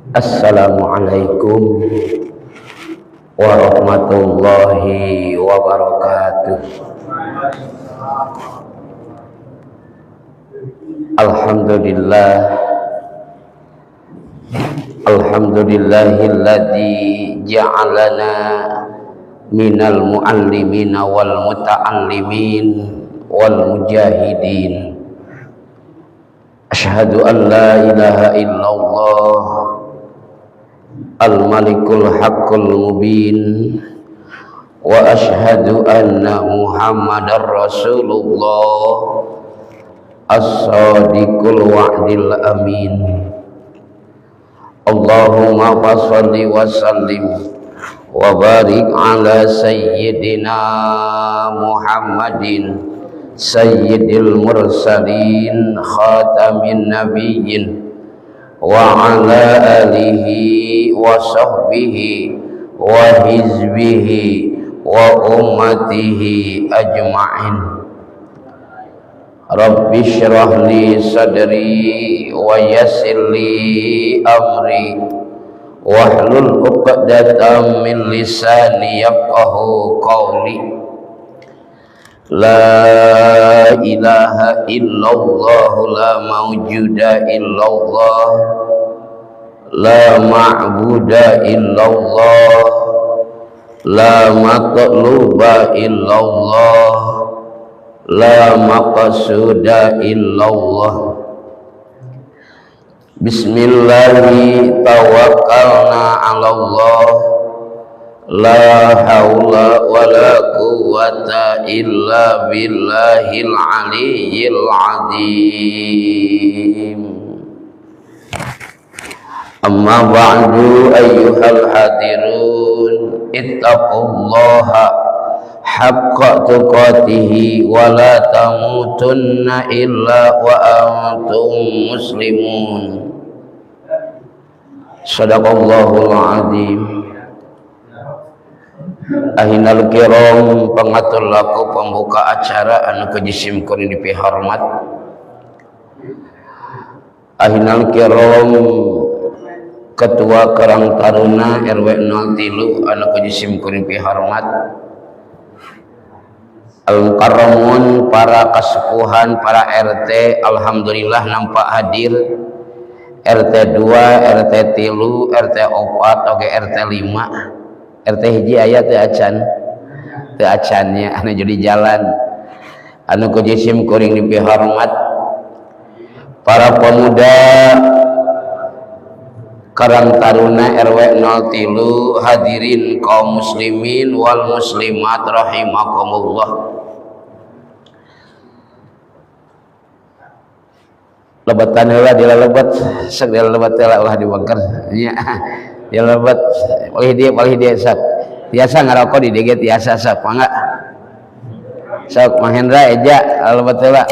Assalamualaikum warahmatullahi wabarakatuh. Alhamdulillah, alhamdulillahilladzi ja'alana minal muallimina wal muta'allimin wal mujahidin. Asyhadu an la ilaha illallah al-malikul haqqul mubin wa asyhadu anna Muhammadar Rasulullah as-sadiqul wa'dil amin. Allahumma shalli wa sallim wa barik ala sayyidina Muhammadin sayyidil mursalin khatamin nabiyyin wa ala alihi wa sahbihi wa hizbihi wa ummatihi ajma'in. Rabbi syrah li sadri wa yassir li amri wahlul 'uqdatam min lisani yafqahu qawli. La ilaha illallah la mawjuda illallah la ma'buda illallah la matluba illallah la maqsuda illallah. Bismillahi tawakkalna 'ala Allah la haula wala quwwata illa billahil aliyyil azim. Amma ba'du ayyuhal hadirun, ittaqullaha haqqa tuqatihi wa la tamutunna illa wa antum muslimun. Sadaqallahul azim. Ahinal kiram, pengatur laku pembuka acara anu kejisim kuring dipihormat. Ahinal kiram, Ketua Karang Taruna RW 03 anu kejisim kuring dipihormat. Al-Mukarramun, para kasepuhan, para RT, alhamdulillah nampak hadir. RT 2, RT 3, RT 4, oge RT 5. RT hiji aya teu acan, teu acannya anu jadi jalan. Anu ku jisim kuring dipihormat, para pemuda Karang Taruna RW 03, hadirin kaum muslimin wal muslimat rahimakumullah. Lebetan heula, dilalebet sok, dilalebet heula, ulah dibongkar nya, dilalebet palih dia sok. Tiasa ngarokok di DG tiasa, sok mangga, sok Mang Hendra eja lalebet heula.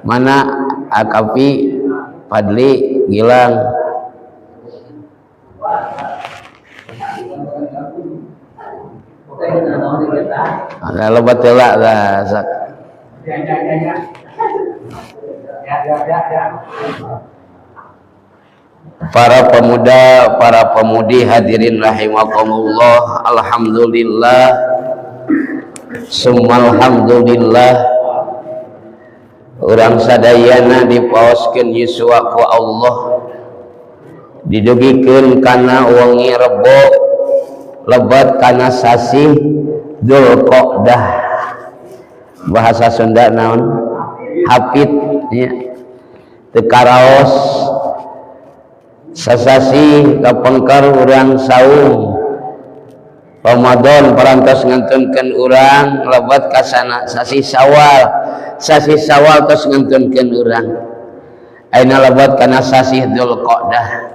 Mana Akapi, Fadli, Gilang? Lalebet heula lah sok. Para pemuda, para pemudi, hadirin rahimakumullah. Alhamdulillah, summalhamdulillah, urang sadayana dipaoskeun yuswa ku Allah, didugikeun kana wengi Rebo lebat kana sasih Dzulqa'dah. Bahasa Sunda naon? Hafid nya, teu karaos sasasi kapengker urang saum Ramadan parantos ngantunkeun urang lebat ka sana sasih Syawal, sasih Syawal tos ngantunkeun urang ayeuna lebat kana sasih Dzulqa'dah.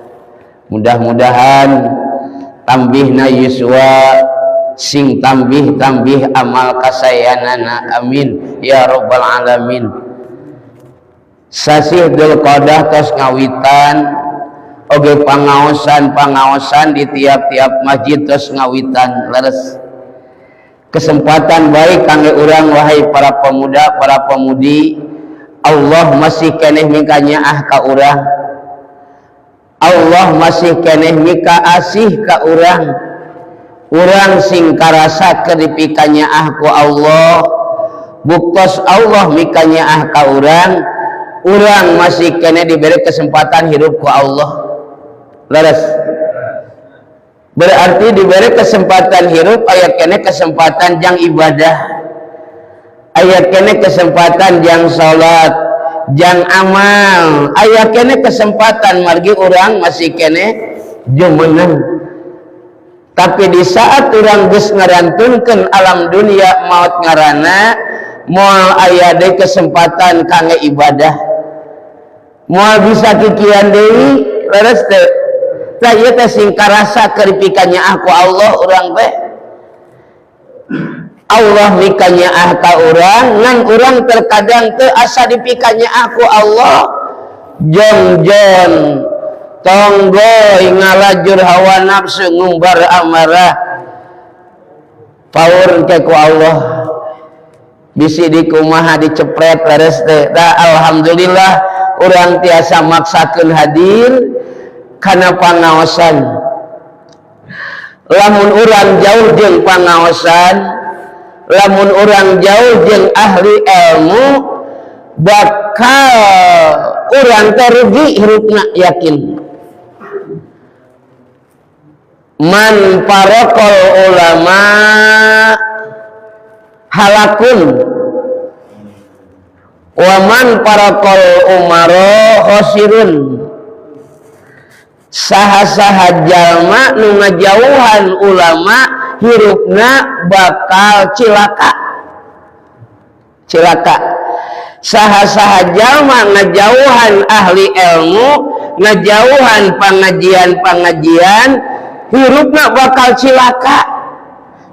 Mudah-mudahan tambihna yuswa sing tambih-tambih amal kasayanana, amin ya rabbal alamin. Sasih Dzulqa'dah tos ngawitan oge pangaosan-pangaosan di tiap-tiap masjid tos ngawitan. Leres, kesempatan baik kangge urang wahai para pemuda, para pemudi. Allah masih keneh mingka nyaah ka urang. Allah Allah masih keneh mika asih ka urang. Urang sing karasa keur dipikanyaah ku Allah, buktos Allah mikanyaah ka urang, urang masih keneh diberi kesempatan hidup ku Allah. Leres. Berarti diberi kesempatan hirup aya keneh kesempatan jang ibadah, aya keneh kesempatan jang salat, jang amal, aya keneh kesempatan margi urang masih keneh jumeneng. Tapi di saat urang geus ngarantunkeun alam dunia maut ngarana, moal aya deui kesempatan kangge ibadah, moal bisa kikian deui. Leres teu? Tah ieu teh sing karasa keur dipikanyaah ku Allah urang teh. Allah mikanyaah ka urang, ngan urang terkadang teu asa dipikanyaah ku Allah. Jongjon tonggoy ngalajur hawa nafsu ngumbar amarah, paur ke ku Allah bisi dikumaha dicepret. Leres teh? Tah alhamdulillah urang tiasa maksakeun hadir kana pangaosan. Lamun urang jauh jeung pangaosan, lamun urang jauh jeung ahli ilmu, bakal urang teh rugi hirupna, yakin. Man faraqal ulama halakun wa man faraqal umara khosirun. Saha-saha jalma nu ngajauhan ulama hirupna bakal cilaka, cilaka. Saha-saha jalma ngajauhan ahli ilmu, ngajauhan pengajian-pengajian, hirupna bakal cilaka.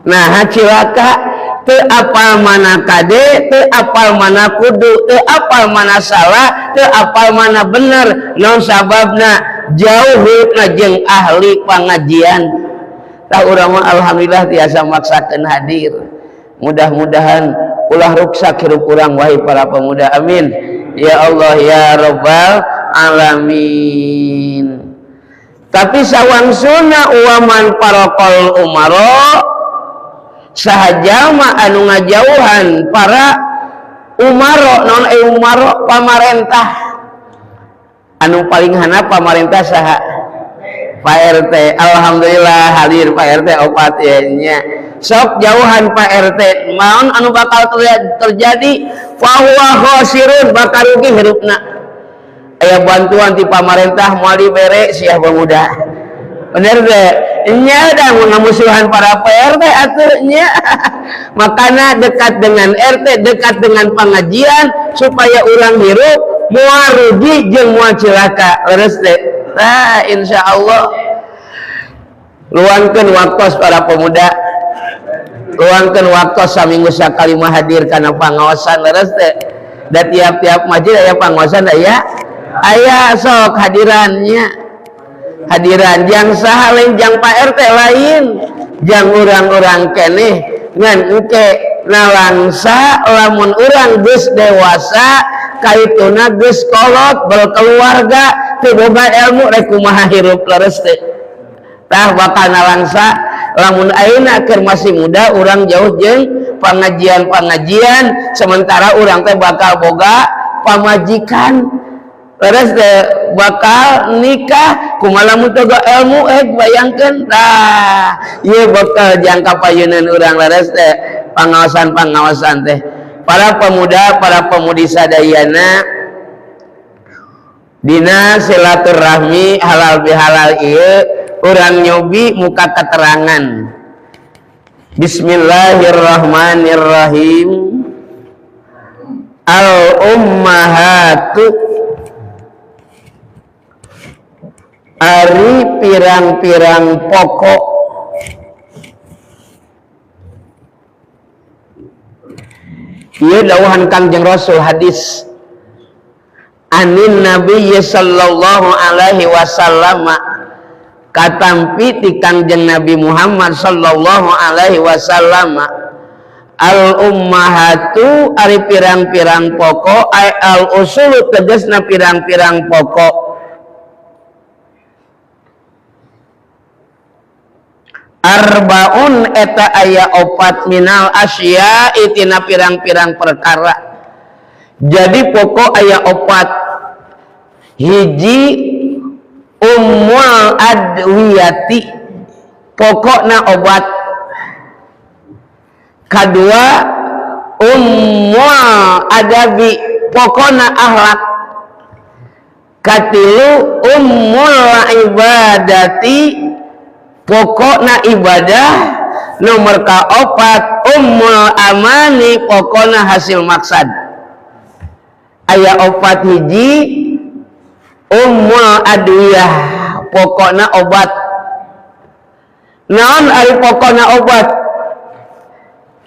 Nah, cilaka teu apal mana kade, teu apal mana kudu, teu apal mana salah, teu apal mana bener. Naon sababna? Jauh hirupna jeung ahli pengajian. Tah urang mah alhamdulillah tiasa maksakeun hadir. Mudah-mudahan ulah ruksak hirup urang wahai para pemuda. Amin ya Allah ya Rabbal alamin. Tapi sawangsuna waman faraqal umaro, saha jalma anu ngajauhan para umaro. Non umaro pamarentah, anu paling handap pamarentah saha? Pak RT. Alhamdulillah hadir Pak RT opat ya nya. Sok jauhan Pak RT, naon anu bakal terjadi? Fahuwa khosirun, bakal rugi hirupna. Aya bantuan ti pamarentah moal dibere sia pemuda, bener deh nya? Da ngamusuhan para Pak RT atuh nya. Makana dekat dengan RT, dekat dengan pengajian supaya urang hirup moal rugi jeung moal cilaka. Leres teh? Nah, insya Allah luangkeun waktu para pemuda, luangkeun waktu saminggu sakali mah hadir kana pangaosan. Leres teh? Da tiap-tiap masjid aya pangaosan, aya aya sok hadirannya, hadiran jang saha lain jang Pak RT, lain jang urang-urang keneh. Ngan engke nalangsa lamun urang geus dewasa, kaituna geus kolot, berkeluarga, teu boga ilmu, rek kumaha hirup? Leres teh? Tah bakal nalangsa lamun ayeuna keur masih muda urang jauh jeung pengajian-pengajian, sementara urang teh bakal boga pamajikan. Leres teh? Bakal nikah, kumaha lamun teu boga ilmu? Bayangkeun. Tah ieu bakal jangka payunan urang. Leres teh? Pangaosan-pangaosan teh, para pemuda, para pemudi sadayana, dina silaturahmi halal bihalal ieu urang nyobi muka keterangan. Bismillahirrahmanirrahim. Al ummahatu, ari pirang-pirang pokok. Ieu dawuhan Kangjeng Rasul, hadis anin Nabi sallallahu alaihi wasallam, katampi ti Kangjeng Nabi Muhammad sallallahu alaihi wasallam. Al ummahatu, ari pirang-pirang pokok, ay al usulu, tegasna pirang-pirang pokok. Arbaun eta aya opat, minal asya'i tina pirang-pirang perkara. Jadi pokok aya opat. Hiji, ummul adwiyati, pokokna obat. Kedua, ummul adabi, pokokna akhlak. Katilu, ummul ibadati, pokokna ibadah. Nomor kaopat, ummul amani, pokokna hasil maksad. Aya opat. Hiji, ummul adwiyah, pokokna obat. Naon ari pokokna obat?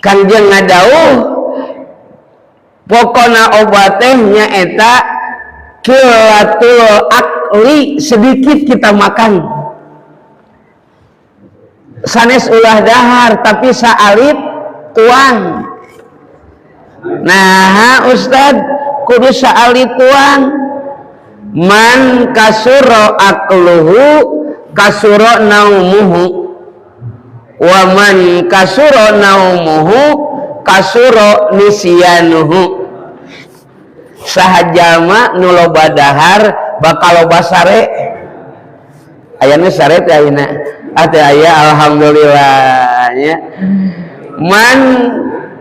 Kanjeng ngadawuh pokokna obat teh nyaeta qillatul akli, sedikit kita makan. Sanes ulah dahar, tapi saalit tuang. Nah, Ustad, kudu saalit tuang. Man kasuro akluhu kasuro naumuhu, wa man kasuro naumuhu kasuro nisyanuhu. Saha jalma nu loba dahar bakal loba sare. Aya nu sare teh ayeuna? Ah, teh aya, alhamdulillah nya. Man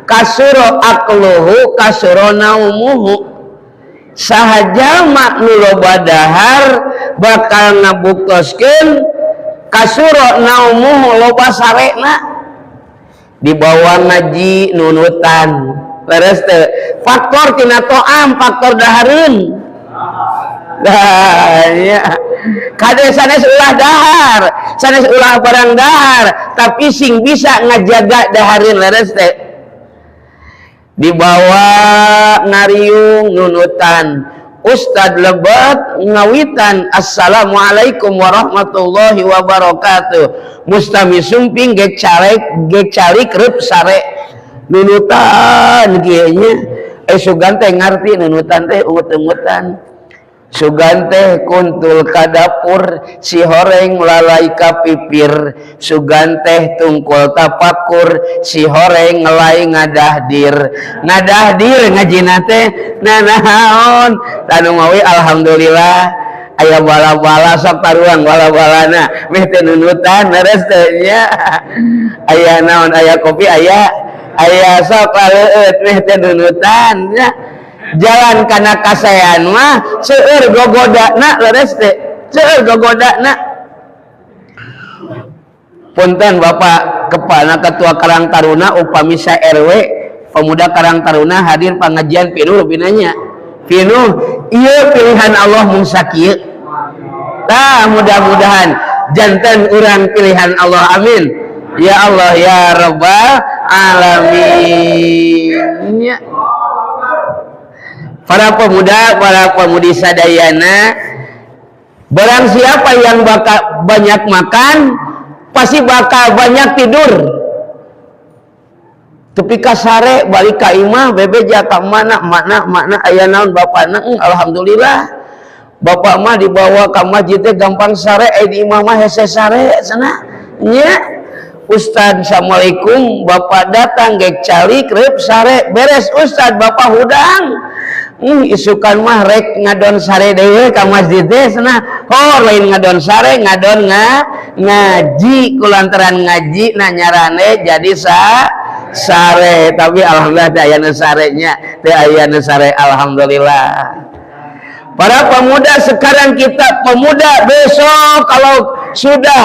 kasuro akluhu kasuro naumuhu, saha jalma nu loba dahar bakal ngabuktoskeun kasuro naumuhu, loba sarena. Dibawa ngaji nunutan, leres teu? Faktor tina toam, faktor dahareun. Nah, ya. Kade sanes ulah dahar, sanes ulah barang dahar, tapi sing bisa ngajaga dahareun, leres teu? Dibawa ngariung nunutan. Ustad lebet ngawitan, "Assalamualaikum warahmatullahi wabarakatuh." Mustami sumping gek carek, gek calik, reup sare. Nunutan kieu nya. Eh, sugan teh ngarti nunutan teh ungut-ungutan. Sugan teh kuntul ka dapur, sihoreng lalai ka pipir. Sugan teh tungkul tapakur, sihoreng ngelai ngadahdir. Ngadahdir ngajina teh nanaon tanu mawi. Alhamdulillah aya bala-bala, sok taruang bala-balana meh teu nunutan, leres teu nya? Aya naon, aya kopi, aya aya, sok laleueut meh teu nunutan nya. Jalan kana kasaean mah seueur gogodana, leres teh? Seueur gogodana. Punten, Bapak Kepala Ketua Karang Taruna, upami sa RW pemuda Karang Taruna hadir pengajian pinuh binanya pinuh. Iya, pilihan Allah mung sakieu. Tah, mudah-mudahan janten urang pilihan Allah. Amin ya Allah ya Rabbal alamin ya. Para pemuda, para pemudi sadayana, barang siapa yang bakal banyak makan pasti bakal banyak tidur. Tepi ka sare, balik ka imah, bebeja ka mana mana mana, aya naon bapakna? Alhamdulillah, bapak mah dibawa ke masjid teh gampang sare, eh di imah mah hese sare cenah nya. Ustad, "Assalamualaikum," bapak datang gek calik, reup sare. Beres Ustad, bapak hudang. Isukan mah rek ngadon sare deui ka masjid teh cenah. Oh, lain ngadon sare, ngadon ngaji. Kulantaran ngaji na nyarane jadi sare. Tapi alhamdulillah teu aya nu sarenya, teu aya nu sare, alhamdulillah. Para pemuda, sekarang kita pemuda, besok kalau sudah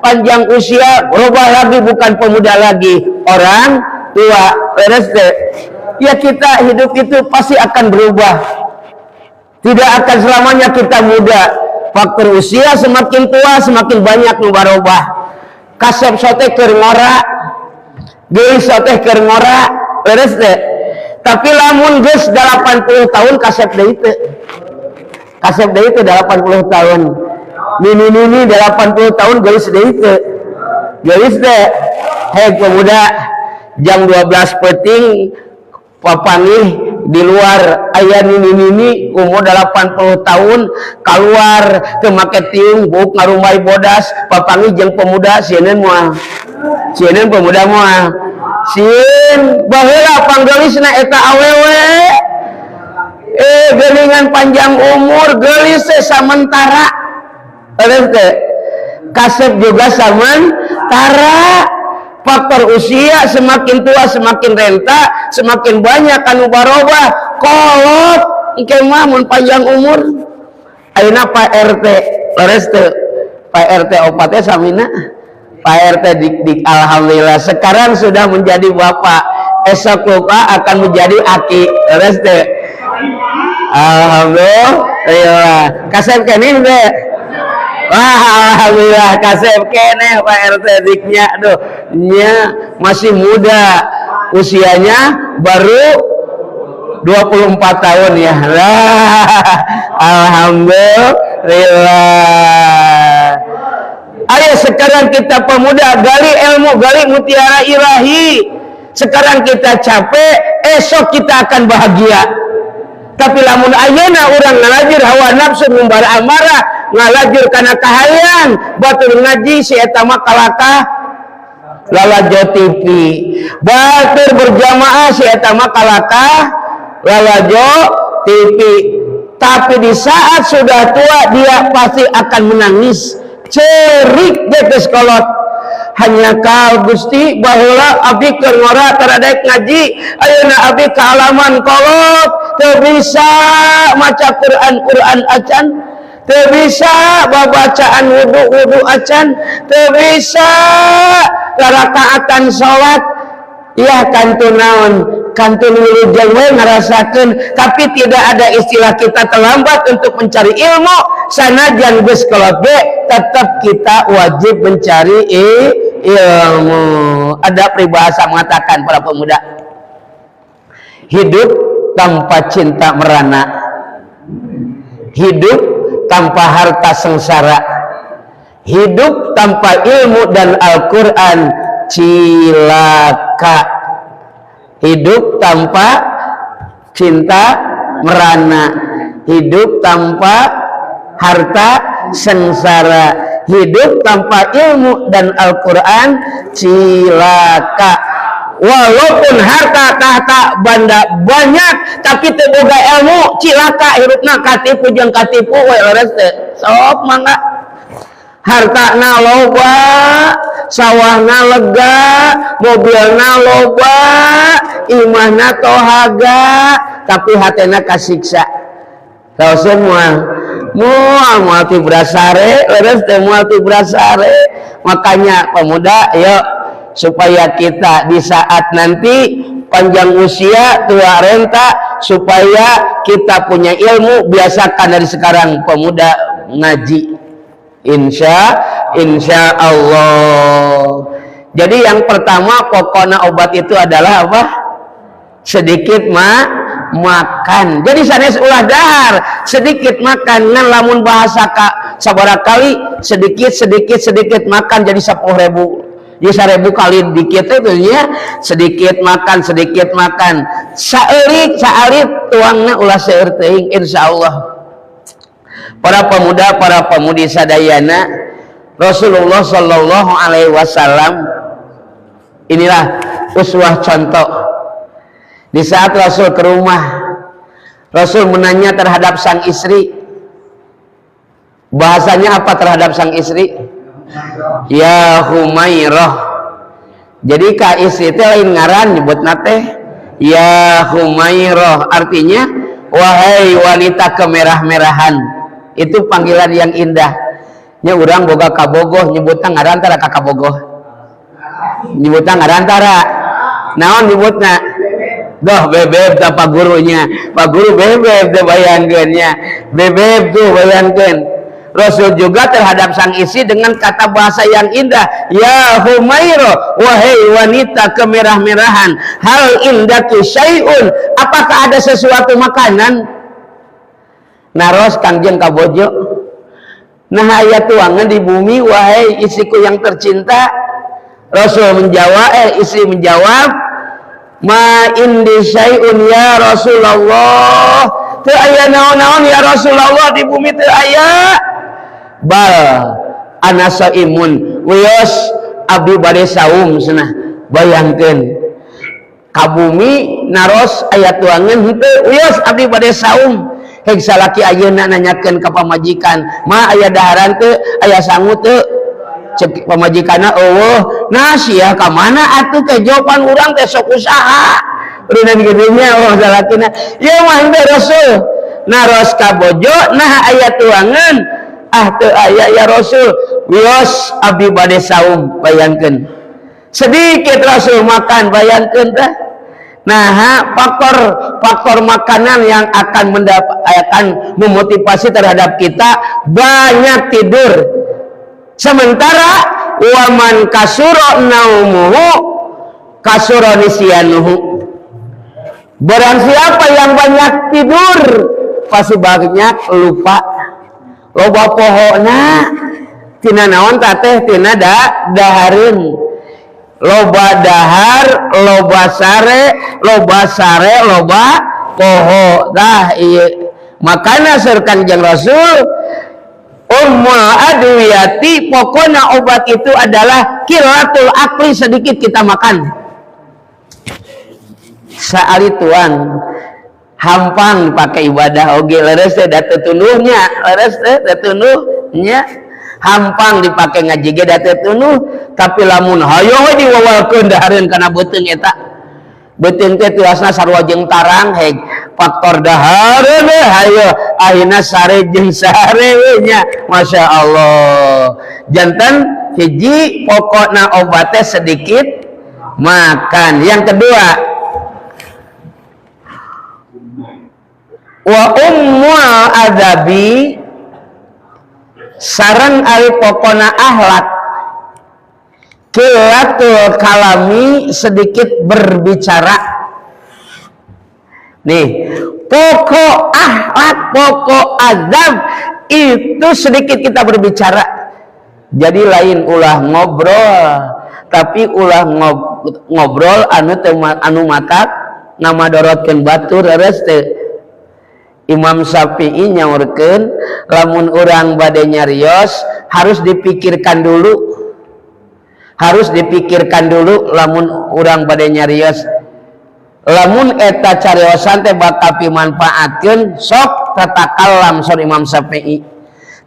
panjang usia berubah lagi, bukan pemuda lagi, orang tua. Beres deh. Ya, kita hidup itu pasti akan berubah. Tidak akan selamanya kita muda. Faktor usia, semakin tua semakin banyak nu barobah. Kasep sote keur ngora, geulis sote keur ngora, beres deh. Tapi lamun geus 80 tahun, kasep deui teu? Kasep deui teu 80 tahun? Nini nini 80 tahun geulis deui teu? Geulis teh. Hei pemuda, jam 12 peuting papanggih di luar, aya nini-nini umur 80 tahun keluar ke make tiung, buuk ngarumbay bodas, papanggih jeung pemuda, sieun moal? Sieun pemuda moal? Sieun. Baheula panggeulisna eta awewe, eh, geuningan panjang umur, geulis teh samentara. Terus teh kasep juga samentara. Faktor usia, semakin tua semakin renta, semakin banyak anu barobah. Kolot engke mah mun panjang umur. Ayeuna Pak RT, leres teu? Pak RT 4 teh samina Pak RT Dik Dik. Alhamdulillah sekarang sudah menjadi bapak, esok lupa akan menjadi aki. Leres teu? Alhamdulillah. Kasep keneh teh? Wah, alhamdulillah kasep keneh Pak RT Diknya. Aduh, nya masih muda, usianya baru 24 tahun ya lah. Alhamdulillah. Ayo sekarang kita pemuda gali ilmu, gali mutiara ilahi. Sekarang kita capek, esok kita akan bahagia. Tapi lamun ayeuna urang ngalajur hawa nafsu, ngumbar amarah, ngalajur kana kahayang, batur ngaji si eta mah kalakah lalajo TV, batur berjamaah si eta mah kalakah lalajo TV. Tapi di saat sudah tua dia pasti akan menangis cerik geus kolot, "Hanya kau Gusti, baheula abdi keur ngora tara daek ngaji, ayeuna abdi kaalaman kolot, teu bisa maca Quran Quran acan, teu bisa babacaan wudu wudu acan, teu bisa rakaatan salat." Ya, kantun naon, kantun wilujeng we ngarasakeun. Tapi tidak ada istilah kita terlambat untuk mencari ilmu. Sanajan geus kolot ge tetap kita wajib mencari ilmu. Ada peribahasa mengatakan, para pemuda, hidup tanpa cinta merana, hidup tanpa harta sengsara, hidup tanpa ilmu dan Al-Quran cilaka. Hidup tanpa cinta merana, hidup tanpa harta sengsara, hidup tanpa ilmu dan Al-Quran cilaka. Walaupun harta tahta banda banyak, tapi teu boga ilmu, cilaka hirupna, katipu jeung katipu we. Leres teu? Sok mangga, hartana loba, sawahna lega, mobilna loba, imahna tohaga, tapi hatena kasiksa. Tahu semua moal, moal tibrasare. Leres teh? Moal tibrasare. Makanya pemuda, yuk, supaya kita di saat nanti panjang usia, tua renta, supaya kita punya ilmu, biasakan dari sekarang pemuda ngaji. Insya insya Allah. Jadi yang pertama pokoknya obat itu adalah apa? Sedikit makan. Jadi sanes ulah dahar, sedikit makan. Ngan lamun bahasa ka sabaraha kali sedikit sedikit sedikit makan jadi 10.000. Jadi 1.000 kali dikit itu ya, sedikit makan, sedikit makan. Saeulik saalit tuangna ulah seueur teuing, insyaallah. Para pemuda, para pemudi sadayana, Rasulullah Shallallahu Alaihi Wasallam inilah uswah contoh. Di saat Rasul ke rumah, Rasul menanya terhadap sang istri. Bahasanya apa terhadap sang istri? Ya Humairah. Jadi ka istri itu lain ngaran, nyebut teh Ya Humairah, artinya wahai wanita kemerah-merahan. Itu panggilan yang indah nya. Urang boga kabogoh, nyebutna ngaran tara? Ka kabogoh nyebutna ngaran tara? Naon nyebutna? Doh, bebeb tah, pak gurunya, pak guru bebeb teh. Bayangkeun nya, bebeb tuh, bayangkeun. Rasul juga terhadap sang istri dengan kata bahasa yang indah, "Ya Humairo," wahai wanita kemerah-merahan, "hal indaki syai'un," apakah ada sesuatu makanan? Naros Kangjeng ka bojo, "Nah, aya tuangan di bumi, wahai istriku yang tercinta?" Rasul menjawab, eh, istri menjawab, "Ma indi syai'un ya Rasulullah," teu aya naon-naon ya Rasulullah, di bumi teu aya. "Bal ana saimun," wios Abdi bade saum cenah. Bayangkeun ka bumi naros aya tuangan henteu, wios abdi bade saum. Heg salaki ayeuna nanyakeun ka pamajikan, "Ma, aya daharan teu? Aya sangu teu?" Cek pamajikanna, "Eueuh." Nah, sia ka mana atuh kejopan urang teh sok usaha. Rinan geunya oh salakina. Ieu mah henteu, Rasul. Naros ka bojo, nah aya tuangan? Ah, teu aya ya Rasul. Wios, abdi bade saum. Bayangkeun. Sedikit Rasul makan, bayangkeun teh. Nah, faktor faktor makanan yang akan memotivasi terhadap kita banyak tidur. Sementara waman kasuro naumuhu kasuro nisyanuhu. Barang siapa yang banyak tidur pasti banyak lupa. Loba pohona tina naon teh, tina dahareun. Loba dahar loba sare, loba sare loba poho. Dah iya, makanya saur Kanjeng Rasul, ummul adwiyati, pokoknya obat itu adalah qillatul akli, sedikit kita makan. Saali tuang hampang pakai ibadah oge, leres teh da teu tunduhnya, leres teh da tunduhnya, hampang dipakai ngaji ge da teu tunduh. Tapi lamun hayo we diwawalkeun dahareun kana beuteung, eta beuteung teh tiasna sarua jeung tarang. Heg faktor dahareun we, hayo akhirna sare jeung sare we nya. Masya Allah, janten hiji pokokna obatnya sedikit makan. Yang kedua, wa ummul adabi, sareng ari pokona akhlak, qillatul kalami, sedikit berbicara. Nih, pokok akhlak, pokok adab itu sedikit kita berbicara. Jadi lain ulah ngobrol, tapi ulah ngobrol anu teu anu matak ngamadorotkeun batur, leres teu? Imam Syafi'i nyaurkeun, lamun urang bade nyarios harus dipikirkan dulu, harus dipikirkan dulu. Lamun urang bade nyarios, lamun eta cariosan teh bakal pimanfaatkeun, sok tatakallam, saur Imam Syafi'i.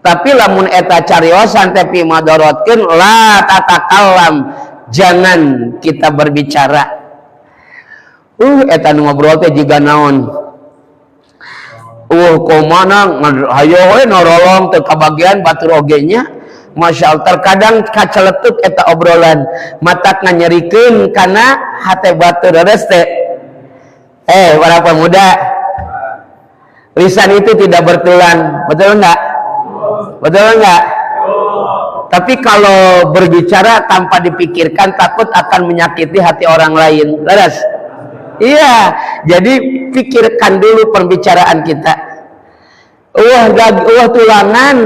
Tapi lamun eta cariosan teh pimadorotkeun, la tatakallam, jangan kita berbicara. Eta nu ngobrol teh jiga naon, komana hayo we norolong teu kabagian batur oge nya. Masya Allah, terkadang kaceletuk eta obrolan matak nganyerikeun kana hate batur, leres teh? Eh, para pemuda, lisan itu tidak bertulang, betul enggak? Betul enggak? Tapi kalau berbicara tanpa dipikirkan, takut akan menyakiti hati orang lain, leres? Iya, jadi pikirkan dulu pembicaraan kita. Wah, wah, tulangan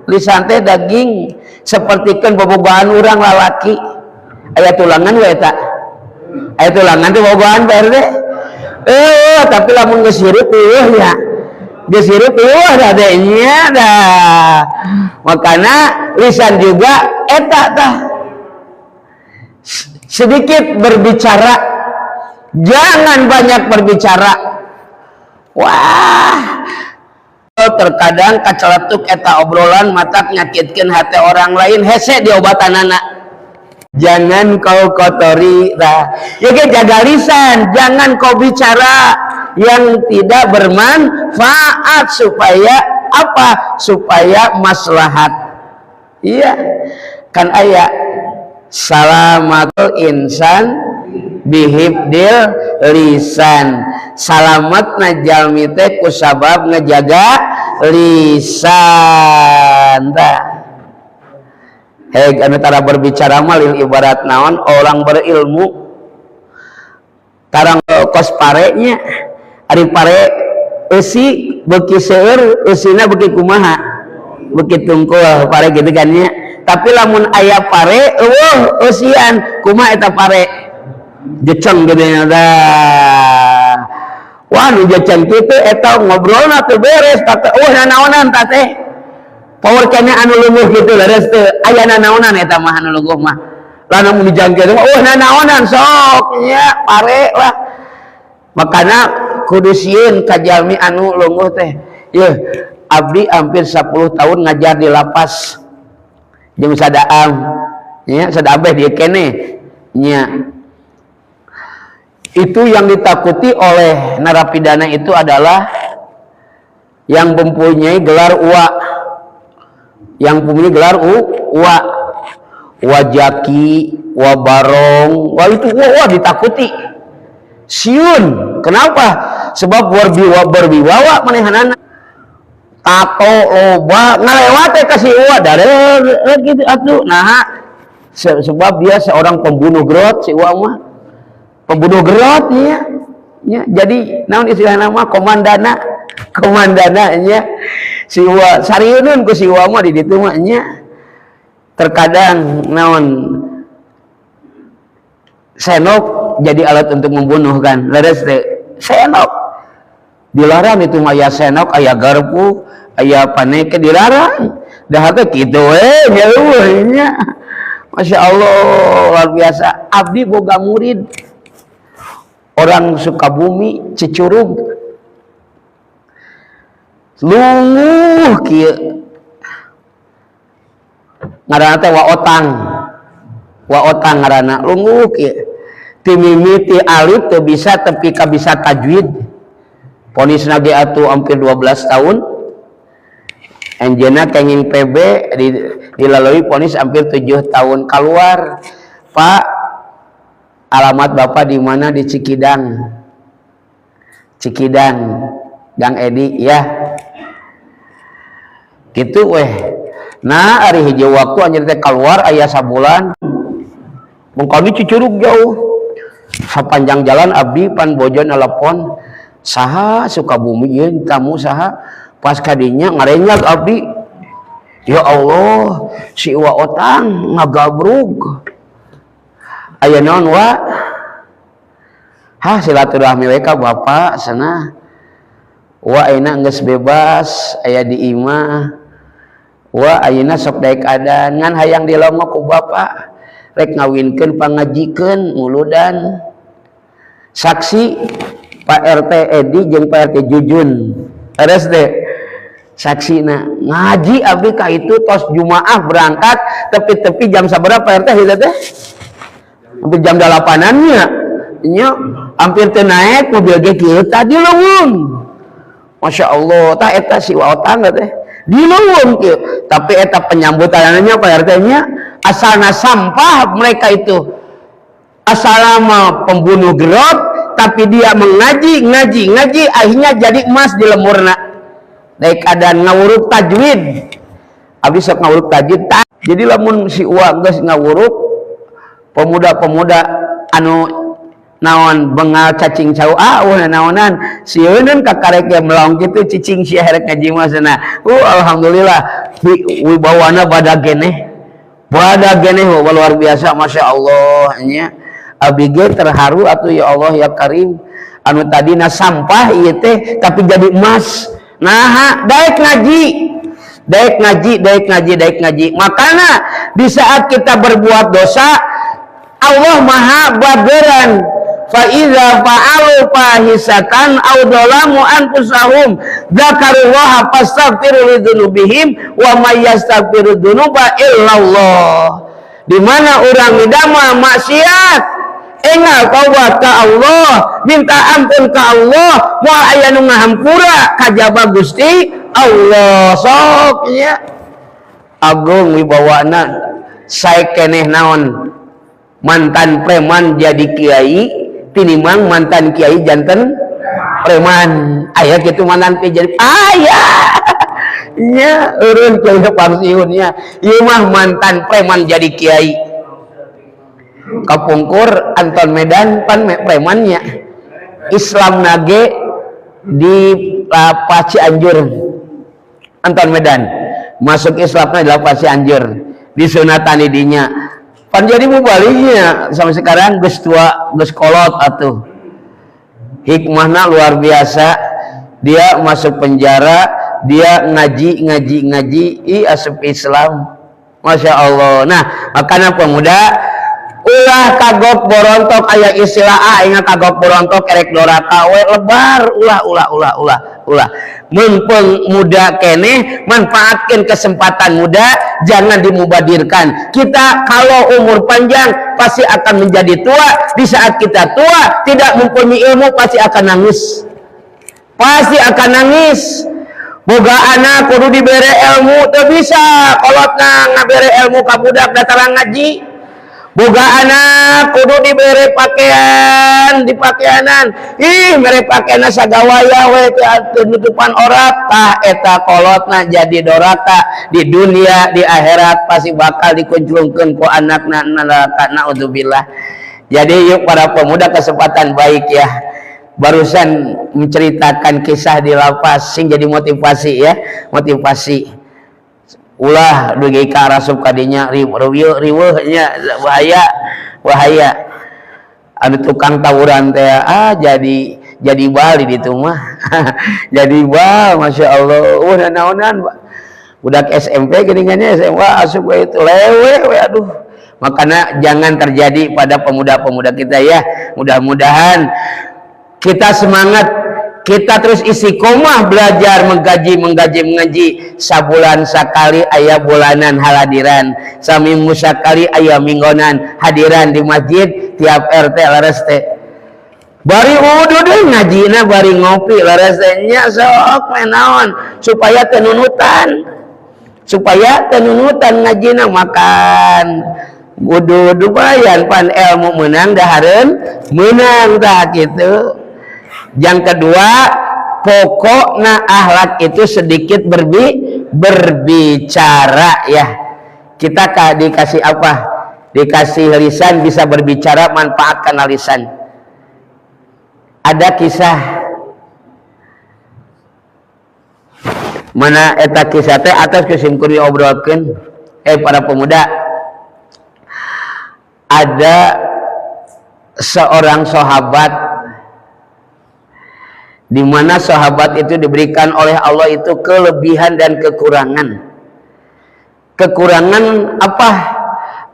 lisan teh daging, seperti kan bobogohan urang lalaki aya tulangan we, eta aya tulangan teh bobogohan, Pak RT. Eh, tapi lamun geus hirup eueuh nya, geus hirup eueuh dah nya dah. Makana lisan juga eta tah, sedikit berbicara, jangan banyak berbicara. Wah, terkadang kaceletuk eta obrolan matak nyakitkeun hati orang lain, hese diobatanana. Jangan kau kotori lah ya, jaga lisan, jangan kau bicara yang tidak bermanfaat. Supaya apa? Supaya maslahat. Iya kan, aya salamatul insan bihifdzil lisan, salamat jalmi teh kusabab ngejaga lisan. Tah, heg anu tara berbicara mah ibarat naon, orang berilmu tarang kos parenya. Ari pare eusi beuki seueur eusina beuki kumaha? Beuki tungkul pare, gitu kan nya. Tapi lamun aya pare eueuh eusian, kumaha eta pare? Jeceng gitu nya dah. Wah, nu jeceng kitu eta ngobrolna teu beres tah. Eueuh nanaonan tah teh, power kene anu lungguh gitu, leres teu? Aya nanaonan eta mah anu lungguh mah. Lah, namun dijangkit mah, oh, nanaonan sok nya pare lah. Makana kudu sieun ka jalmi anu lungguh teh. Yeuh, abdi hampir 10 tahun ngajar di lapas jeung Sadaam nya, Sadaam beh dia kene nya. Itu yang ditakuti oleh narapidana itu adalah yang mempunyai gelar uwa, yang mempunyai gelar uwa, wa jaki, wa barong, wah, itu wah, wah, ditakuti, sieun. Kenapa? Sebab berwibawa, berwibawa manehanana, tato loba, ngalewat teh kasih uwa dari gitu atuh. Nah, sebab dia seorang pembunuh gerot, si uwa mah pembunuh gerot ya ya. Jadi naon istilah nama, komandana, komandana nya si uwa. Sarieuneun ku si uwa mah di ditu mah nya. Terkadang naon, senok jadi alat untuk membunuh kan, leres teh? Senok dilarang itu mah, aya senok, aya garpu, aya paneke, dilarang. Dah teh kitu we nya, eueuh nya. Masya Allah, luar biasa. Abdi boga murid orang Sukabumi, Cicurug, lunguh kieu, ngaranna teh Wa Otang, Wa Otang ngaranna. Lunguh kieu, ti mimiti alif teu bisa tepi ka bisa tajwid. Vonisna ge atuh hampir 12 tahun. Anjeunna kenging PB, dilalui vonis hampir 7 tahun, keluar. "Pak, alamat Bapak di mana?" "Di Cikidang, Cikidang, Gang Edi ya." Gitu weh. Nah, hari hiji waktu anjeun teh keluar aya sabulan mungkali Cicurug jauh. Sepanjang jalan abdi pan bojo nelpon, "Saha Sukabumi ieu tamu saha?" Pas kadinya ngarenyag abdi, ya Allah, si Wa Otang ngagabrug. "Aya naon, Wa?" "Hah, silaturahmi we ka Bapak sana, Wa. Ayeuna geus bebas, aya di imah. Wa, ayeuna sok daek adan, ngan hayang dilongo ku Bapak, rek ngawinkeun, pangajikeun, muludan." Saksi Pak RT Edi jeung Pak RT Jujun, RSD saksina. Ngaji abdi ka itu tos Jumaah berangkat, tepi-tepi jam sabaraha, Pak RT, itu teh? Hampir jam 8-annya nya, hampir teu naik mobil ge kieu tadi leuweung. Masya Allah, tah eta si Wa Otang teh di leuweung kieu. Tapi eta penyambutannya, Pak RT nya, asalna sampah mereka itu, asalna pembunuh gerot, tapi dia mengaji, ngaji, ngaji, akhirnya jadi emas di lemurna. Daek adan, ngawuruk tajwid. Abdi sok ngawuruk tajwid. Jadi lamun si Uwa geus ngawuruk, pemuda-pemuda anu naon, bengal, cacing cau, ah, wah, naonan sieuneun, kakarek ge melong kitu, "Cicing sia, rek ngaji mah," cenah. Alhamdulillah, wibawana badag geneh, badag geneh, luar biasa, Masya Allah nya. Abdi ge terharu atuh, ya Allah ya Karim, anu tadina sampah ieu teh tapi jadi emas. Nah, daek ngaji, daek ngaji, daek ngaji, daek ngaji. Makanya di saat kita berbuat dosa, Allah Maha bageran. Fa idza fa'alu fahisatan aw dzalamu anfusahum dzakarullaha fastaghfiru lidzunubihim wa may yastaghfiru dzunuba illallah. Di mana orang midamel maksiat, engal taubat ka Allah, minta ampun ka Allah, moal aya nu ngahampura kajaba Gusti Allah. Sok nya, agung wibawana sae keneh naon, mantan preman jadi kiai tinimbang mantan kiai janten preman. Aya kitu, mantan kiai jadi aya nya, eureun kiai pensiun nya. Ieu mah mantan preman jadi kiai. Kapungkur Anton Medan pan premannya, Islam nage di Lapas Cianjur. Anton Medan masuk Islamnya di Lapas Cianjur, disunatan dinya, pan jadi mubalignya sampai sekarang, geus tua, geus kolot atuh. Hikmahna luar biasa, dia masuk penjara, dia ngaji, ngaji, ngaji, i asup Islam. Masya Allah. Nah, makanya pemuda Ulah kagok borontok. Aya istilah, ah, ingat kagok borontok erek doraka we lebar. Ulah, ulah, ulah, ulah, ulah. Mumpung muda keneh, manfaatkan kesempatan muda, jangan dimubadirkan. Kita kalau umur panjang pasti akan menjadi tua. Di saat kita tua tidak mempunyai ilmu, pasti akan nangis, pasti akan nangis. Boga anak kudu dibere ilmu, teu bisa kolotna ngabere ilmu ka budak, da tara ngaji. Boga anak kudu dibere pakaian, di pakaianan, ih, mere pakaian sagawaya we, teu nutupan aurat. Tah, eta kolotna jadi doraka di dunia, di akhirat pasti bakal dikunclungkeun ku anakna neraka, naudzubillah. Jadi yuk, para pemuda, kesempatan baik ya, barusan menceritakan kisah di lapas sing jadi motivasi ya, motivasi. Ulah dugi ka rasup kadinya, riweuh riweuh nya, bahaya, bahaya. Anu tukang tawuran teh, ah, jadi bal di ditu mah, jadi bal. Masya Allah, wah, naonan budak SMP geuningannya, SMA asup we itu lewe we. Aduh, makanya jangan terjadi pada pemuda-pemuda kita ya. Mudah-mudahan kita semangat, kita terus istiqomah belajar, menggaji, menggaji, mengaji. Sabulan sekali aya bulanan haladiran, saminggu sekali aya minggonan hadiran di masjid tiap RT. Leres teh bari wudu deui ngajina, bari ngopi, leres teh nya. Sok naon supaya teu nunutan, supaya teu nunutan ngajina, makan, wudu, lumayan pan ilmu menang, dahareun menang. Tah, gitu. Yang kedua, pokoknya akhlak itu sedikit berbicara ya. Kita dikasih apa? Dikasih lisan, bisa berbicara, manfaatkan lisan. Ada kisah mana eta kisah teh atas ku sim kuring diobrolkeun. Para pemuda, ada seorang sahabat di mana sahabat itu diberikan oleh Allah itu kelebihan dan kekurangan. Kekurangan apa?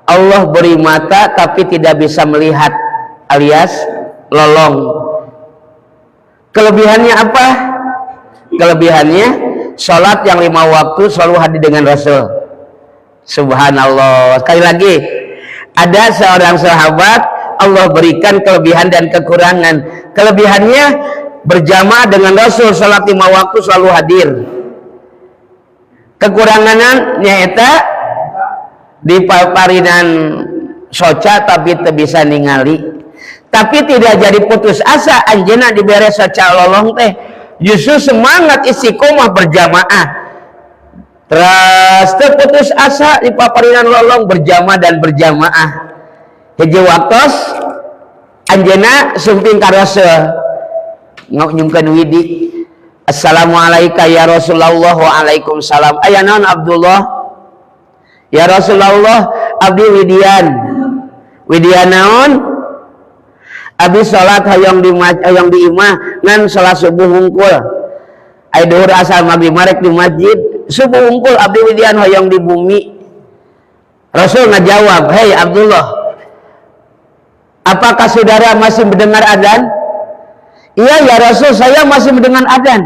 Allah beri mata tapi tidak bisa melihat alias lolong. Kelebihannya apa? Kelebihannya sholat yang lima waktu selalu hadir dengan Rasul. Subhanallah. Sekali lagi, ada seorang sahabat Allah berikan kelebihan dan kekurangan. Kelebihannya berjamaah dengan Rasul, sholat lima waktu selalu hadir. Kekurangannya nyaeta di paparinan soca tapi teu bisa ningali. Tapi tidak jadi putus asa. Anjeunna dibere soca lolong teh justru semangat istiqomah berjamaah terus, teu putus asa di paparinan lolong, berjamaah dan berjamaah. Hiji waktos anjeunna sumping ka Rasul, nyungkeun widi, "Assalamualaikum ya Rasulullah." "Waalaikumsalam. Aya naon, Abdullah?" "Ya Rasulullah, abdi widian." "Widian naon?" "Abdi salat hoyong di imah, ngan salat subuh hungkul. Ai duhur, asar, maghrib marek di masjid, subuh hungkul abdi widian hoyong di bumi." Rasul ngajawab, "Hei Abdullah, apakah saudara masih mendengar adzan?" "Iya ya Rasul, saya masih mendengar adzan."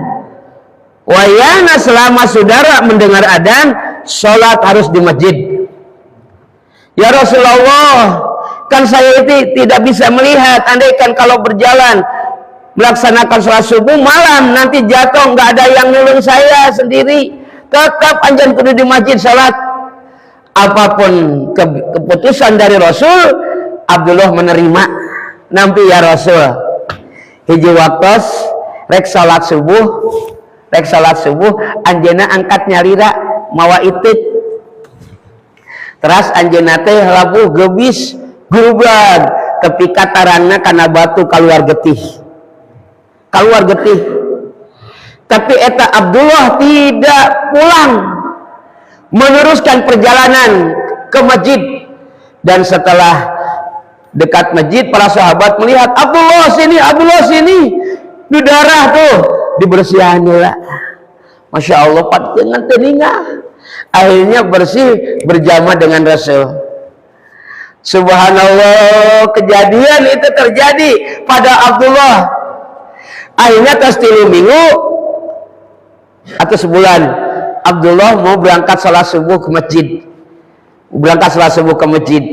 "Wayana selama saudara mendengar adzan, sholat harus di masjid." "Ya Rasulullah, kan saya itu tidak bisa melihat. Andaikan kalau berjalan melaksanakan sholat subuh malam nanti jatuh, nggak ada yang nolong, saya sendiri." "Tetap anjeun kudu di masjid sholat." Apapun keputusan dari Rasul, Abdullah menerima. "Nampi ya Rasul." Hiji waktos rek salat subuh, rek salat subuh, anjeunna angkat nyalira mawa itik. Teras anjeunna teh labuh gebis grublag, tepi tarangna kana batu, keluar getih, keluar getih. Tapi eta Abdullah tidak pulang, meneruskan perjalanan ke masjid. Dan setelah dekat masjid, para sahabat melihat, "Abdullah sini, Abdullah sini." Di darah tuh dibersihan lah. Masya Allah, pat dengan telinga akhirnya bersih, berjamaah dengan Rasul. Subhanallah, kejadian itu terjadi pada Abdullah. Akhirnya tos 3 minggu atau sebulan, Abdullah mau berangkat sholat subuh ke masjid. Berangkat sholat subuh ke masjid.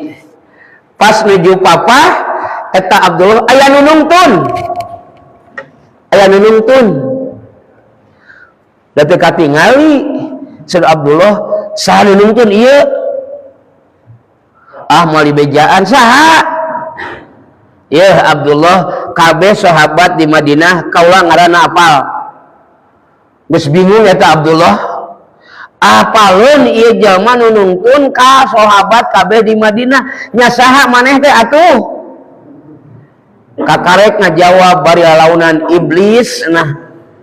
Pas menuju papa, eta Abdullah aya nu nungtun. Aya nu nungtun. Da teu katingali. Saur Abdullah, "Saha nu nungtun ieu? Ah, moal dibejaan saha?" Ya Abdullah, kabeh sahabat di Madinah kaula ngaranna apal. Geus bingung eta Abdullah. Apaleun ieu jalma nu nungtun ka sahabat kabeh di Madinah? Nya saha maneh teh atuh? Kakarek ngajawab bari lalaunan, "Iblis." Nah,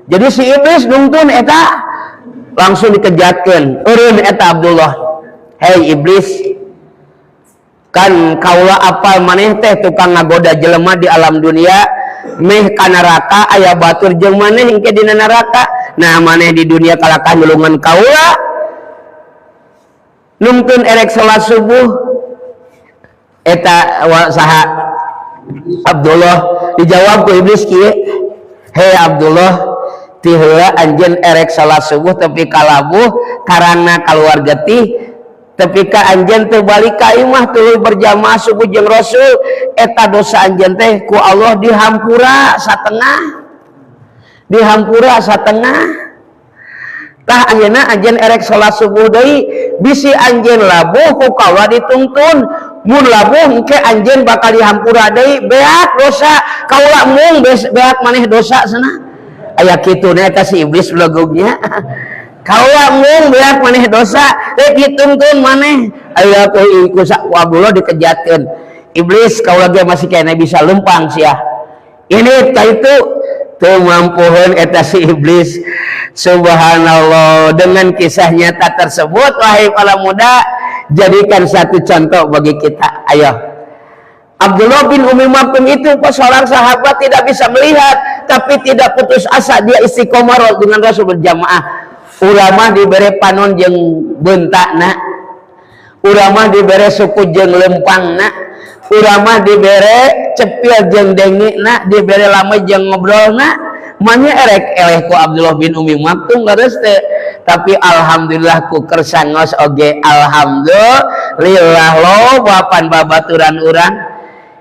jadi si iblis nungtun eta, langsung dikejatkeun. Eureun eta Abdullah. "Hei iblis, kan kaula apal maneh teh tukang ngagoda jelema di alam dunia meh ka neraka, aya batur jeung maneh engke dina neraka. Nah, maneh di dunia kalakah nulungan kaula nungtun erek salat subuh eta wa saha?" Abdullah dijawab ku iblis kieu, "Hei Abdullah, ti heula anjeun erek salat subuh tepi ka labuh, karana kaluar getih, tepi ka anjeun teu balik ka imah tuluy berjamaah subuh jeung Rasul, eta dosa anjeun teh ku Allah dihampura satengah, dihampura satengah. Tah, anjeunna anjeun erek salat subuh deui, bisi anjeun labuh ku kaula ditungtun. Mun labuh engke anjeun bakal dihampura deui, beak dosa kaula, mung beak maneh dosa." Cenah aya kitu eta si iblis belegugnya, "Kaula mung beak maneh dosa, rek ditungtun maneh." Aya ku ku Abdullah dikejatkeun, "Iblis, kaula ge masih keneh bisa lempang sia ini." Ka itu teu mampuheun eta si iblis. Subhanallah, dengan kisah nyata tersebut, wahai para muda, jadikan satu contoh bagi kita. Ayo, Abdullah bin Umi Maktum itu seorang sahabat tidak bisa melihat, tapi tidak putus asa, dia istiqomah dengan Rasul berjamaah. Urang mah diberi panon jeung bentakna, urang mah diberi suku jeung lempangna, urang mah dibere cepil jeung dengena, dibere lama jeung ngobrolna. Manya erek eleh ku Abdullah bin Umi Maktum, leres teh? Tapi alhamdulillah, ku kersa ngaos oge alhamdulillah, loba pan babaturan urang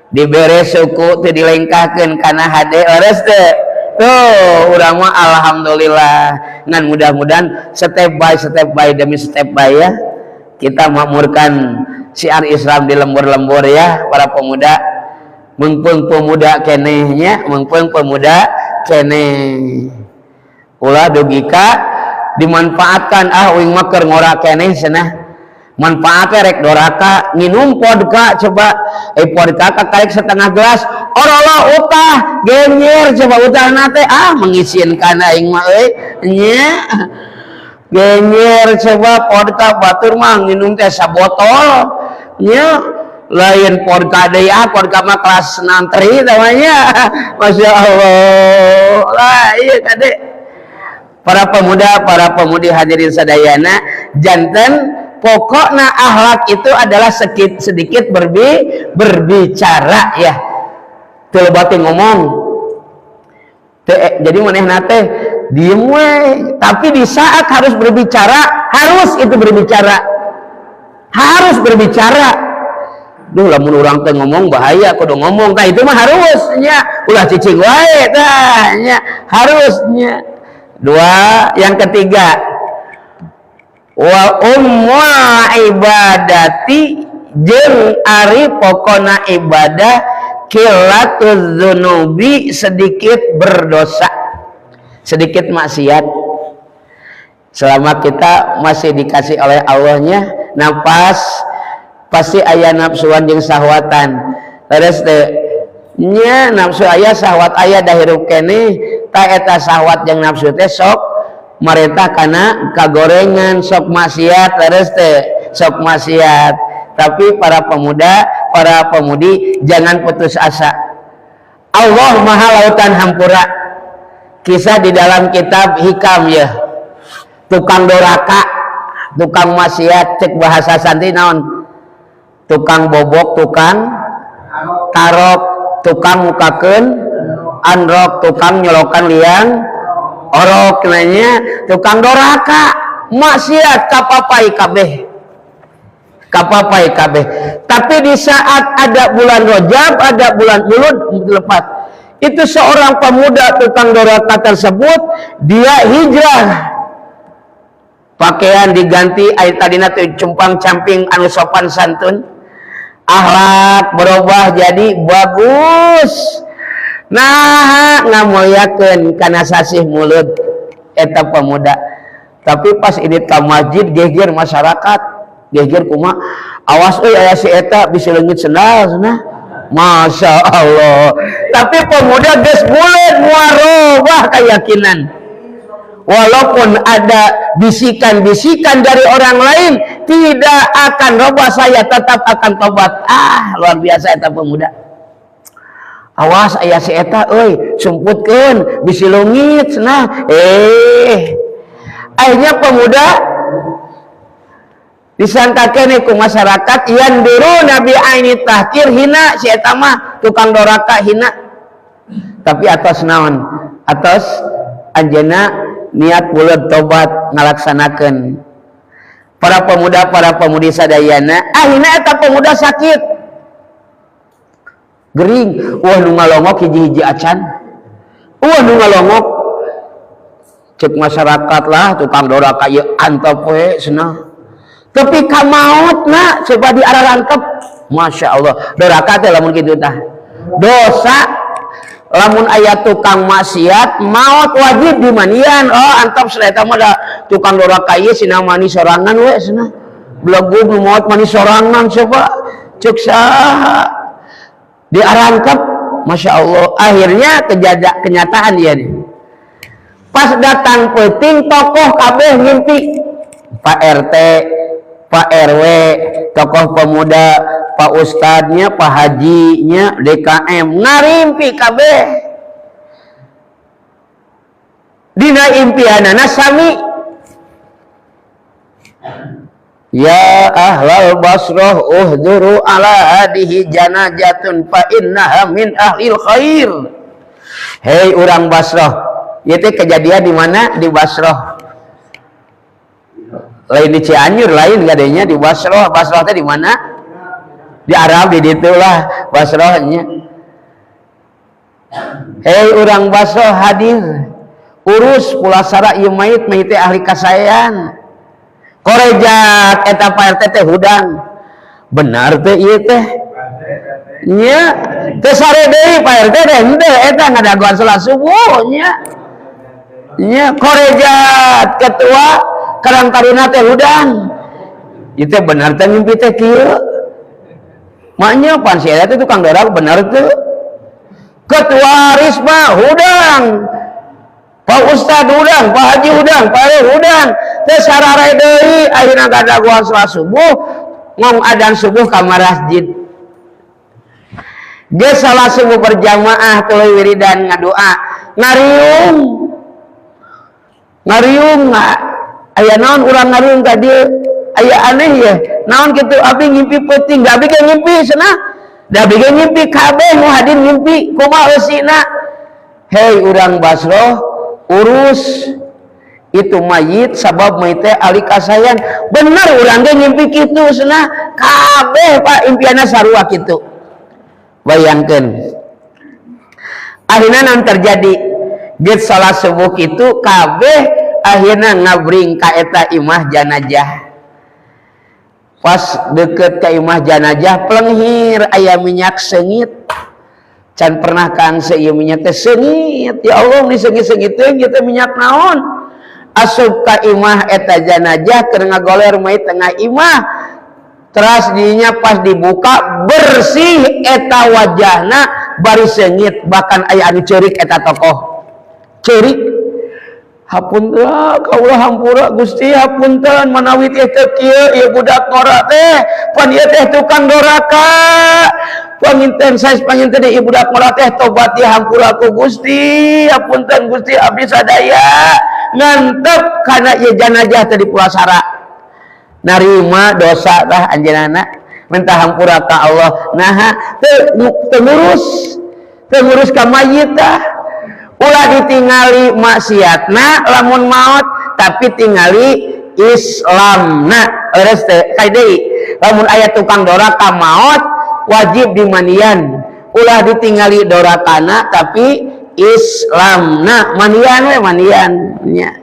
dibere suku teu dilengkahkeun kana hade, leres teh? Tuh, urang mah alhamdulillah. Ngan mudah-mudahan step by step by demi step by ya, kita makmurkan syiar Islam di lembur-lembur ya, para pemuda. Mumpung pemuda kenehnya, mumpung pemuda keneh, ulah dugika dimanfaatkan. "Ah, uing mah keur ngora keneh," cenah. Manfaatnya rek doraka, nginum vodka coba. Eh, vodka kakarek setengah gelas, orolo utah genyer coba. Utah nate, "Ah, mengizinkan aing mah euy." Nya genyer coba vodka, batur mah nginum teh sabotol nya, lain vodka deui. Ah, vodka mah kelas nantri namanya. Masya Allah lah. Iya kade, para pemuda, para pemudi, hadirin sadayana, janten pokoknya akhlak itu adalah sedikit sedikit berbicara ya, teu ngomong. Jadi manehna teh diem we, tapi di saat harus berbicara, harus itu berbicara, harus berbicara. Duh, lamun urang teh ngomong bahaya, kudu ngomong. Tah, itu mah harusnya ulah cicing wae. Tah nya, harusnya. Dua, yang ketiga, wa ummul ibadati, jeung ari pokona ibadah, qillatul dzunubi, sedikit berdosa, sedikit maksiat. Selama kita masih dikasih oleh Allahnya nafas, pasti aya nafsuan jeung sahwatan, terus teh nya? Nafsu aya, sahwat aya, da hirup keneh. Ta eta sahwat jeung nafsu teh sok marentah kana kagorengan, sok maksiat, terus teh? Sok maksiat. Tapi para pemuda, para pemudi, jangan putus asa. Allah Maha Lautan Hampura. Kisah di dalam kitab Hikam ya, tukang doraka, tukang maksiat, cek bahasa santri naon? Tukang bobok, tukang tarok, tukang mukakeun androk, tukang nyolokan liang orok, nanya tukang doraka, maksiat kapapai kabeh, kapapai kabeh. Tapi di saat ada bulan Rajab, ada bulan Mulud lepat, itu seorang pemuda tukang doraka tersebut dia hijrah, pakaian diganti, ari tadina teh cumpang camping anu sopan santun, akhlak berubah jadi bagus. Nah, ngamuliakeun kana sasih Mulud eta pemuda. Tapi pas ini ka masjid geger masyarakat, geger kuma, awas euy, aya si eta bisa leungit sendal cenah. Masya Allah. Tapi pemuda geus mulud, moal robah keyakinan. Walaupun ada bisikan-bisikan dari orang lain, tidak akan robah, saya tetap akan tobat. Ah, luar biasa eta pemuda. Awas aya si eta euy, sumputkeun bisi leungit cenah. Akhirnya pemuda disangka keneh ku masyarakat, yanzhuruna bi aini tahqir, hina si eta mah tukang doraka, hina. Tapi atas naon? Atas anjeunna niat buleud tobat ngalaksanakeun. Para pemuda, para pemudi sadayana, akhirnya eta pemuda sakit gering. Wah, nu ngalongok hiji-hiji acan, wah, nu ngalongok cek masyarakat lah, tukang doraka ieu, antep we cenah. Tapi ka mautna coba di arah rangkep. Masya Allah, doraka teh lamun kitu tah dosa. Lamun aya tukang maksiat maut wajib dimandian. Oh, antep cenah, eta mah da tukang doraka ieu sina mani sorangan we cenah, belegug nu maot mani sorangan. Coba cek saha diarangkep? Masya Allah, akhirnya kenyataan dia nih, pas datang peuting, tokoh kabeh ngimpi, Pak RT, Pak RW, tokoh pemuda, Pak Ustadznya, Pak Hajinya, DKM ngarimpi kabeh. Dina impianana sami. Ya ahlal Basrah uhduru ala hadihi janajatun fa innaha min ahlil khair. Hei urang Basrah, itu kejadian di mana? Di Basrah. Lain di Cianjur, lain gadenya di Basrah. Basrah teh di mana? Di Arab, di ditulah Basrahnya. Hei urang Basrah hadir. Urus pulasara ieu mayit, mayit teh ahli kasaean. Korejat eta Pak RT teh hudang. Benar teh ieu teh? Nya, teu sare deui Pak RT teh, henteu eta ngadagoan salat subuh nya. Nya, korejat ketua Karang Taruna teh hudang. Ieu teh benar teh mimpi teh kieu? Maknya pan si eta teh tukang doraka, benar teu? Ketua Risma hudang. Pak Ustad hudang, Pak Haji hudang, Pak RW hudang. Teu sarare deui, akhirna ngadagoan salat subuh, ngong adan subuh ka masjid. Geus salat subuh berjamaah, tuluy wiridan, ngadoa, ngariung. Ngariung aya naon urang ngariung ka dieu? Aya aneh ya. Naon kitu? Abi ngimpi peuting, da abi ge ngimpi cenah. Da abi ge ngimpi, kabeh nu hadir ngimpi, kumaha eusina? Hei urang Basroh, urus itu mayit sabab mayit teh ahli kasaean. Bener urang ge ngimpi kitu cenah. Kabeh Pak impianna sarua kitu. Bayangkeun. Akhirnya nan terjadi, geus salat subuh kitu kabeh akhirnya ngabring ka eta imah janajah. Pas deket ke imah janajah, pelenghir aya minyak seungit. Can pernah kang ieu minyak teh seungit. Ya Allah, ni seungit-seungit teh ieu teh minyak naon? Asup ka imah eta janajah, keur ngagoler mayit tengah imah. Teras dinya pas dibuka, bersih eta wajahna bari seungit, bahkan aya anu ceurik eta tokoh. Ceurik. Hapunten kaula, hampura Gusti, hapunten manawi teh teu kieu ieu budak ngora teh, pan ieu teh tukang doraka. Panginten saes panginten ieu budak ngora teh tobat ya, hampura ku Gusti, hapunten Gusti, abdi sadaya ngantep kana ieu janajah teh di pulasara. Narima dosa tah anjeunna. Minta hampura ka Allah. Nah, teu ngurus, teu ngurus ka mayit tah. Ulah ditingali maksiatna lamun maot, tapi tingali Islamna. Leres teh? Deui, lamun aya tukang doraka maot, wajib dimandian. Ulah ditingali dorakana, tapi Islamna. Mandian we, mandian nya.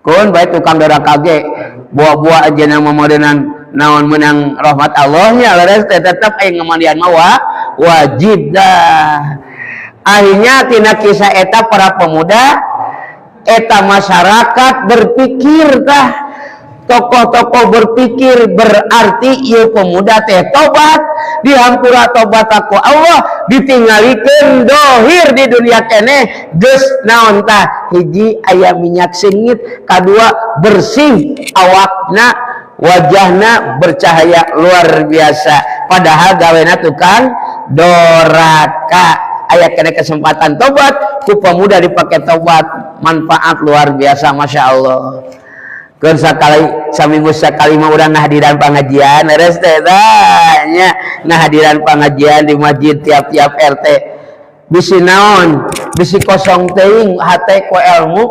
Kun baik tukang doraka ge buah-buah aja nama modenan naon menang rahmat Allah nya. Leres teh? Tetep aya ngamandian mah wajib dah. Akhirnya tina kisah eta, para pemuda eta, masyarakat berpikir tah, tokoh-tokoh berpikir, berarti ieu pemuda teh tobat, dihampura tobat ku Allah. Ditinggalikeun dohir di dunia keneh geus naon tah? Hiji, aya minyak seungit. Kadua, bersih awakna, wajahna bercahaya luar biasa, padahal gawena tukang doraka. Aya kena kesempatan tobat ku pemuda dipakai tobat, manfaat luar biasa, masya Allah. Keun sakali, saminggu sakali mah urang ngahadiran pengajian, leres teh nya? Ngahadiran pengajian di masjid tiap-tiap RT, bisi naon, bisi kosong teuing hate ku ilmu.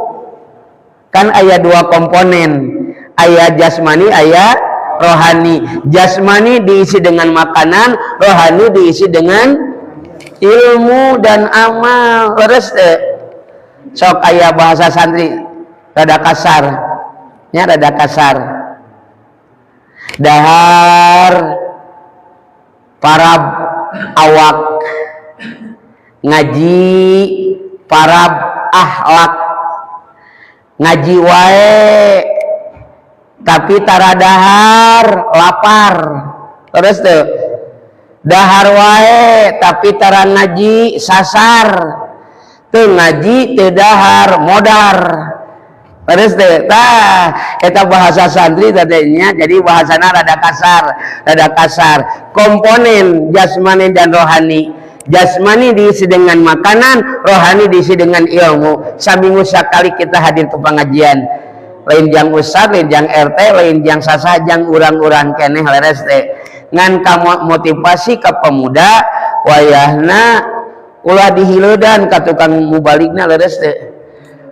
Kan aya dua komponen, aya jasmani, aya rohani. Jasmani diisi dengan makanan, rohani diisi dengan ilmu dan amal, leres teh? Sok aya bahasa santri rada kasar nya, rada kasar: dahar parab awak, ngaji parab akhlak. Ngaji wae tapi tara dahar, lapar. Terus tuh, dahar wae tapi tara ngaji, sasar. Teu ngaji, teu dahar, modar. Terus teh tah, eta bahasa santri tadinya. Jadi bahasana rada kasar, rada kasar. Komponen jasmani dan rohani, jasmani diisi dengan makanan, rohani diisi dengan ilmu. Saminggu sekali kita hadir ke pengajian, lain jang ustad, lain jang RT, lain jang sasa, jang urang-urang keneh, leres teh? Ngan kamu motivasi ke pemuda wayahna, ulah dihileudan ka tukang mubaligna, leres teh?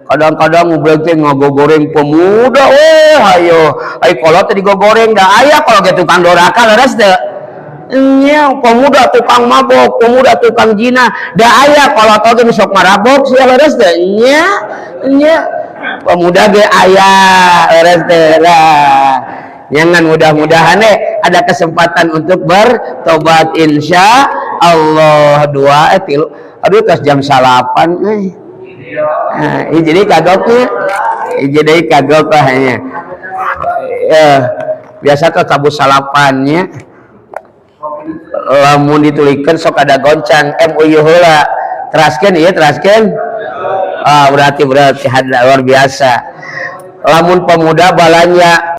Kadang-kadang mubalig teh ngagogoreng pemuda. Oh, ayo ai kolot teh digogoreng, da aya kalau ge tukang doraka, leres teh nya? Pemuda tukang mabok, pemuda tukang zina, da aya kolot oge sok marabok sia, leres teh nya? Nya, pemuda ge aya, leres teh lah? Jangan, mudah-mudahan ada kesempatan untuk bertobat, insya Allah. Dua, tilu, aduh, tos jam 9. Nah, jadi kagoknya, jadi kagok lah nya. Biasa tuh tabuh salapannya, lamun ditulikan sok ada goncang MUI heula. Teraskeun ieu, teraskeun. Ah, berarti berarti luar biasa. Lamun pemuda balanja